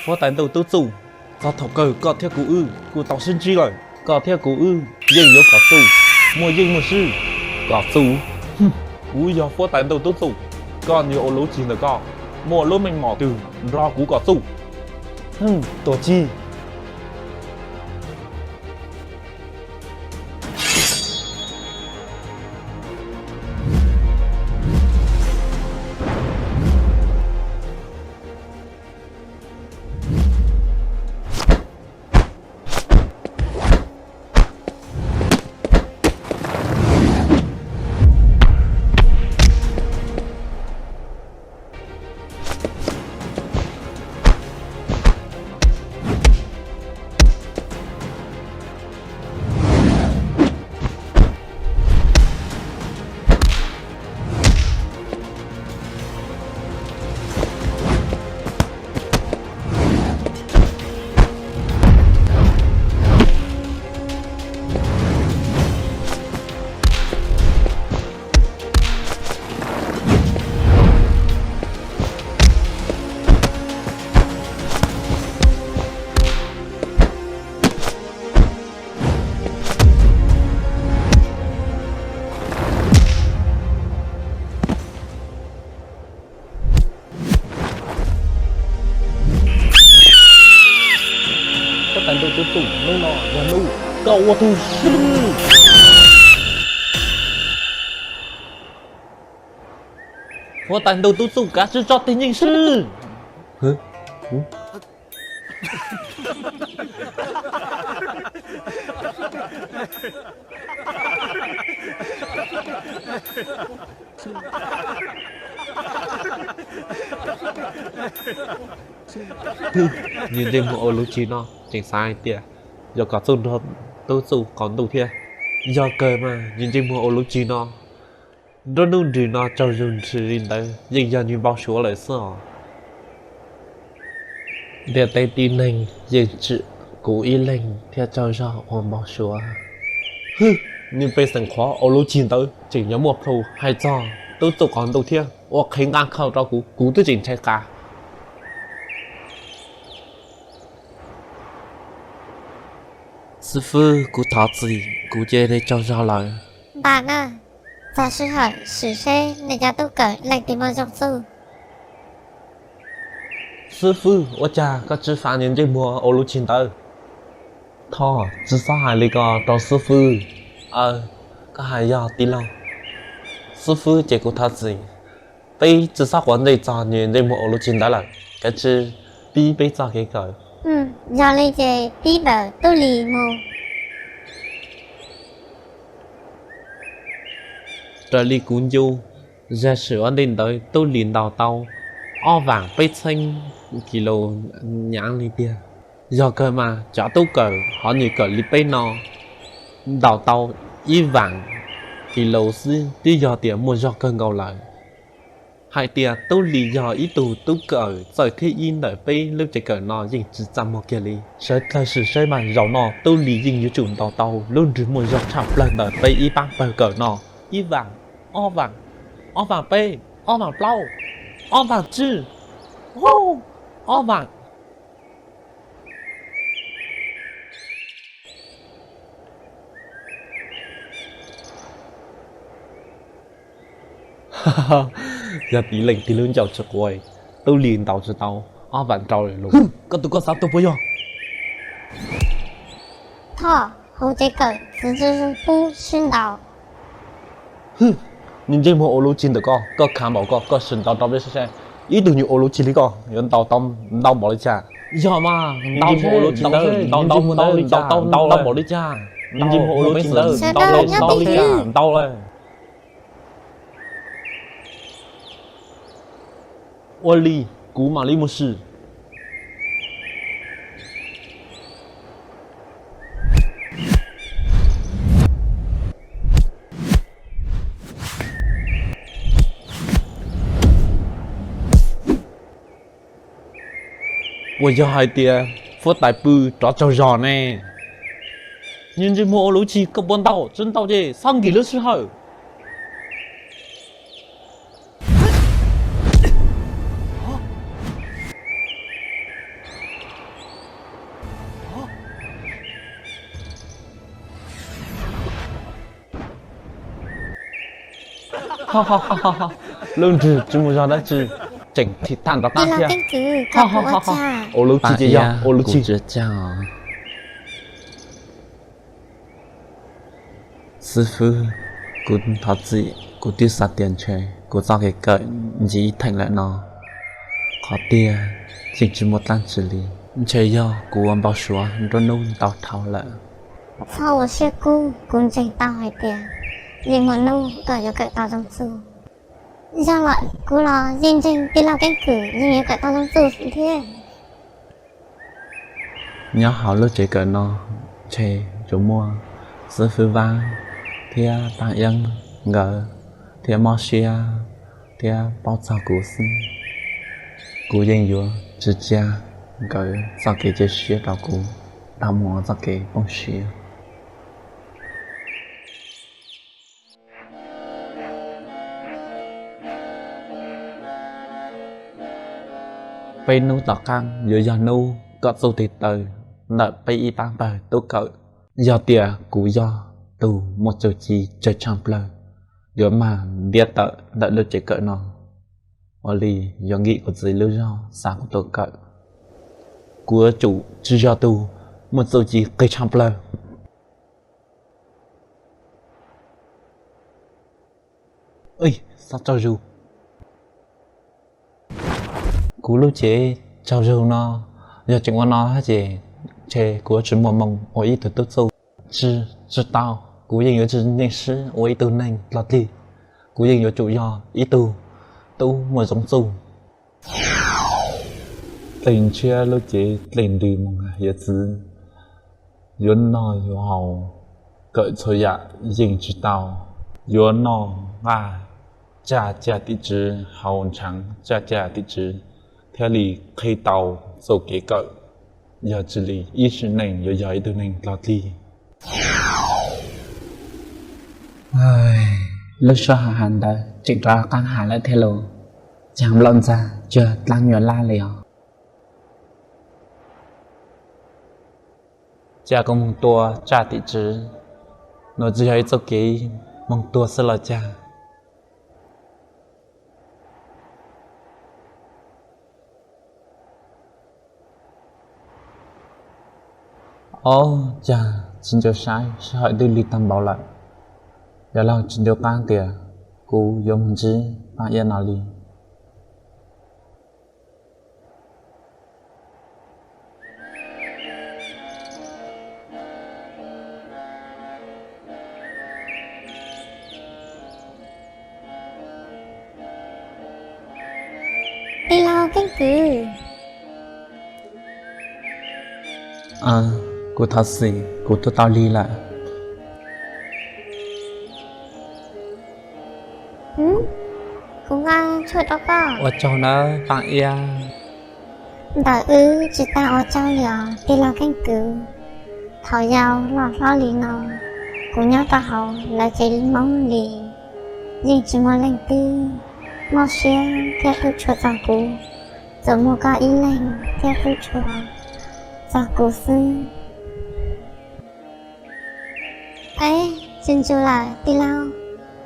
Huab tais ntuj tub txuj, txog thaum kawg koj thiab kuv wb kuj tau sib ntsib lawm. Koj thiab kuv wb yeej yuav kom txuj, muaj yeej muaj swb, kom txuj. Kuv yog huab tais ntuj tub txuj, koj niag ua luv cig ntawm koj, muaj lub meej mom twg nrog kuv kom txuj? Tuam cig. Huab tais ntuj tub txuj, hnub no yog hnub koj ua tug swb. Huab tais ntuj tub txuj, kav tsij tso tig nyeej swb. Niag ntsej muag ua luv cig no tseem xav hais tias yuav kom txuj nrog tub txuj qaum ntuj thiab. Yog kawg mas niag ntsej muag ua luv cig no, nruab hnub nrws no tsaug zog nrhw li ntawd yeej yog nws npau suav lawm xwb os. Ntiaj teb tib neeg yeej tsuas kuv ib leeg thiaj tsaug zog ua npau suav. Hwb, niag pej xeem qhuav ua luv cig ntawd tseem yuav muaj plhu hais txog tub txuj qaum ntuj thiab ua qhev nqa khau rau kuv, kuv twb tseem ntshai qas. Xib fwb, kuv thov txim, kuv cia li tsaug zog lawm. Npam na, txog sij hawm sim seb nej cov tub kawm leej twg muaj zoo txuj. Xib fwb, ua cas koj tsis faj niag ntsej muag ua luv cig ntawd? Thoj, tsis txhob hais li ko rau xib fwb. Aw, koj hais yog tij laug. Xib fwb, ces kuv thov txim. Peb tsis txhob quav ntsej txog niag ntsej muag ua luv cig ntawd lawm, kav tsij pib peb txoj kev kawm. Yog li ces pib ntawm Tub Lis mus. Raws li kuv ncu, zaj xwm ua ntej ntawd Tub Lis ntaus tau ob vaam peb txheeb kis lus nyaav li tiag. Yog kawg mas cov tub kawm hov nws kawm li peb no ntaus tau ib vaam kis lus xwb twb yog tias muaj zog kawg nkaus lawm. Hais tias Tub Lis yog ib tug tub kawm txawj thib ib ntawm peb lub tsev kawm no yeej tsis txaj muag kiag li. Sawv dlawg sim saib mas zaum no Tub Lis yeej yuav tsum ntaus tau lub nrig muaj zog tshaj plawg ntawm peb ib pab pawg kawm no. Ib vaam, ob vaam, ob vaam peb, ob vaam plaub, ob vaam tsib, ob vaam. Yog tiv leej tig lub ncauj tsis quav, Tub Lis ntaus tsis tau ob vaam rau lawm lauj. Koj tus koj xav tuag puas yog? Thoj, hauv tsev kawm txiv ntswg pub sib ntaus. Hwb, niag ntsej muag ua luv cig ntawm koj, koj khav npaum koj, koj sim ntaus rau peb saib saib, ib tug nyuag ua luv cig li koj yuav ntaus tau ntau npaum li cas? Yog mas, ntaus ua luv cig ntawd, ntaus ntau ntau li cas, ntaus ntau npaum li cas? Niag ntsej muag ua luv cig ntawd, ntaus ntau li cas, ntaus li cas, ntaus lawm. Ua li, kuv mam li mus sim. Puas yog hais tias huab tais pw rov tsaug zog ne? Niag ntsej muag ua luv cig, koj puas ntaus? Tsis ntaus ces txhob nkim lub sij hawm. Lub nrig tsis muaj zog dab tsi, tseem thim tham nrov qab thiab. Ua lub tsis ces yog ua lub tsis. Xib fwb, kuv thov txim, kuv twb xav tias ntshe kuv txoj kev kawm ncig ib theem lawm no, qhov tiag yeej tsis muaj dab tsi li. Ntshe yog kuv ua npau suav nruab hnub ntau dhau lawm. Txhob ua siab kub, kuv ntseeg tau hais tias yeej muaj hnub koj yuav kawm tau zoo txuj. Yog lawm, kuv los yeej ntseeg tij laug Keeb Kwm yeej yuav kawm tau zoo txuj xwb thiab. Nyob hauv lub tsev kawm no, ntshe tsuas muaj xib fwb Vab thiab Paj Iab nkawd thiab mob siab thiab paub txog kuv xwb. Kuv yeej yuav tsis tsa nkawd txoj kev cia siab rau kuv tau mus ua txoj kev poob siab. Peb hnub tom qab yuav yog hnub kom txuj tig taw ntawm peb ib pab pawg tub kawm. Yog tias kuv yog tus muaj txuj ci tsawg tshaj plaws yuav mag ntiab tawm ntawm lub tsev kawm no, ua li yuav nkim kuv txiv lub zog xa kuv tuaj kawm. Kuv yuav tsum tsis yog tus muaj txuj ci qis tshaj plaws. Txhob tsaug zug. Kuv lub cev tsaug zug no, yog tseem ua no ces ntshe kuv yuav tsis muaj moo ua ib tug tub txuj. Tsis, tsis tau, kuv yeej yuav tsis nyeem sib ua ib tug neeg dog dig. Kuv yeej yuav tsum yog ib tug tub muaj zoo txuj. Dlej ntshiab lub cev dlej ntws mus nqa hiav txwv, yuav noj yuav haus, kawm txhua yam yeej tsis tau, yuav noj nqaj tsaj caj tim tswv, haus ntshav tsaj caj tim tswv, thiaj li qhib tau txoj kev kawm. Yog tsis li ib sim neej yuav yog ib tug neeg dog dig. Lub sij hawm ntawd tseem rov qab hais lawm thiab los, cas nplaum ntxag cuag dlaab nyuag lab li os. Cas kuv moog tua tsaj tim tswv, nws tsis yog ib txoj kev moog tua xwb los cas. Ob, cas tsis nco saib sij hawm twb lig tag npaum lawm. Yog li tsis nco qab tias kuv yuav moog ntsib Paj Iab no li. Tij laug Keeb Kwm. Kuv thov txim, kuv tuaj tau lig lawm. Kuv nqa tshuaj rau koj. Ua tsaug nawb Paj Iab. Ntawm wb tsis tas ua tsaug li os tij laug Keeb Kwm. Thaum yau loj hlob li no, kuv nyob rau hauv lawv tsev Hmoob li, yeej tsis muaj leej twg mob siab thiab hlub tshua txog kuv. Tsuas muaj koj ib leeg thiab hlub tshua txog kuv xwb. Eb, tsis ntsws lawm tij laug,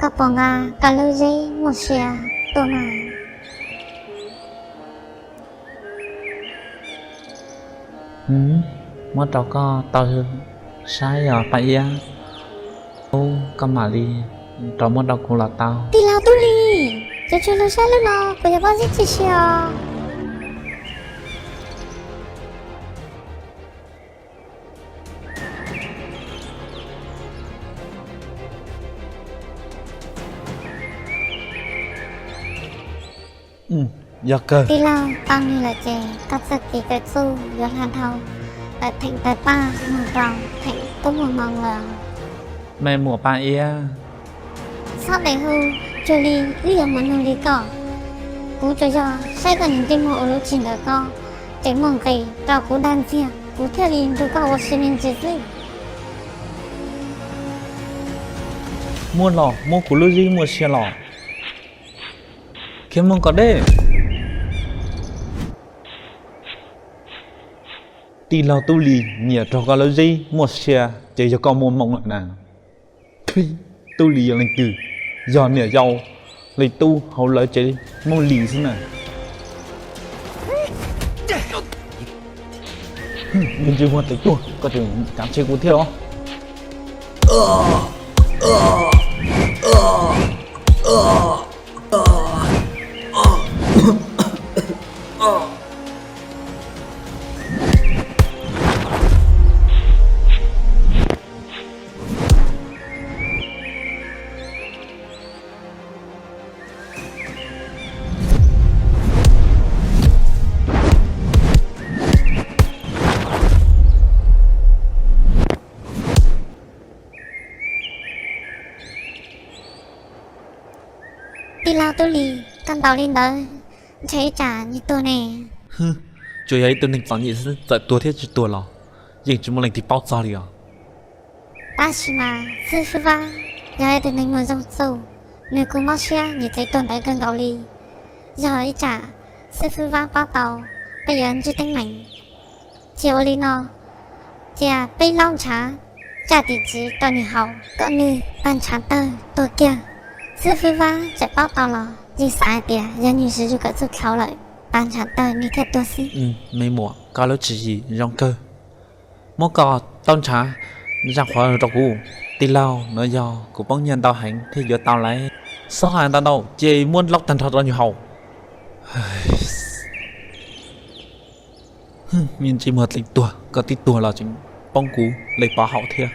koj puas nqa koj lub zeb muaj sia tuaj mas? Muab rau koj tau saib os Paj Iab. Ub, koj mam li rov muab rau kuv los tau. Tij laug Tub Lis, tsuas tshuav lug saib lub no kuv yuav muab zeb tsim sia os. Yog kawg. Tij laug, tau nws lawm ces koj txoj kev kawm txuj yuav hla dhau lawm theem tawg paj mus rau theem tub muag moo lawm. Me muam Paj Iab. Txhob dam hu, cuag li wb yuav mus nug li koj. Kuv tsuas yog saib koj niag ntsej muag ua lub tsis ntawm koj tseem muaj nqis rau kuv dag ntxiag, kuv thiaj li nrug koj ua si me ntsis xwb. Muab los, muab kuv lub zeb muaj sia los. Khiav mus kom deb. Tij laug Tub Lis, nyiam raug koj lub zeb muaj sia ces yog koj muaj moo lawm na. Tub Lis yog leej twg? Yog niam yau li tub hauv lawv tsev Hmoob Lis xwb na. Ntsej muag txeev tuag, koj tseem cav ntshe kuv thiab los? Tij laug Tub Lis, koj ntaus li ntawd, ntshe ib tsam nws tuag ne. Tsuas yog ib tug neeg txom nyem xwb, txawm tuag thiab tsis tuag los yeej tsis muaj leej twg paub txog li os. Tab sis mas Xib Fwb Vab yog ib tug neeg muaj zoo txuj, nws kuj mob siab nws thiaj tuag ntawd kawg nkaus li. Yog ib tsam Xib Fwb Vab paub tau, peb yuav ntsib teeb meem. Cia ua li no, cia peb laub ntshav, tsa tim tswv rau nws haus kom nws pag ntshav tawg tuag kiag. Xib Fwb Vab txawm paub tau los yeej xav hais tias yog nws siv zog kawm txuj khau lawm, pag ntshav tawg nws thiaj tuag xwb. Me muam, koj lub tswv yim zoo kawg. Muab koj taub ntshav zaj qhuav rau kuv. Tij laug, no yog kuv poob nyiaj ntau heev thiaj yuav tau lawm. Txhob hais ntau ntau, cia muab laub tag nrho rau nws haus. Me ntsej muag txeev tuag, koj twb tuag los tseem poob kuv li pov haum thiab.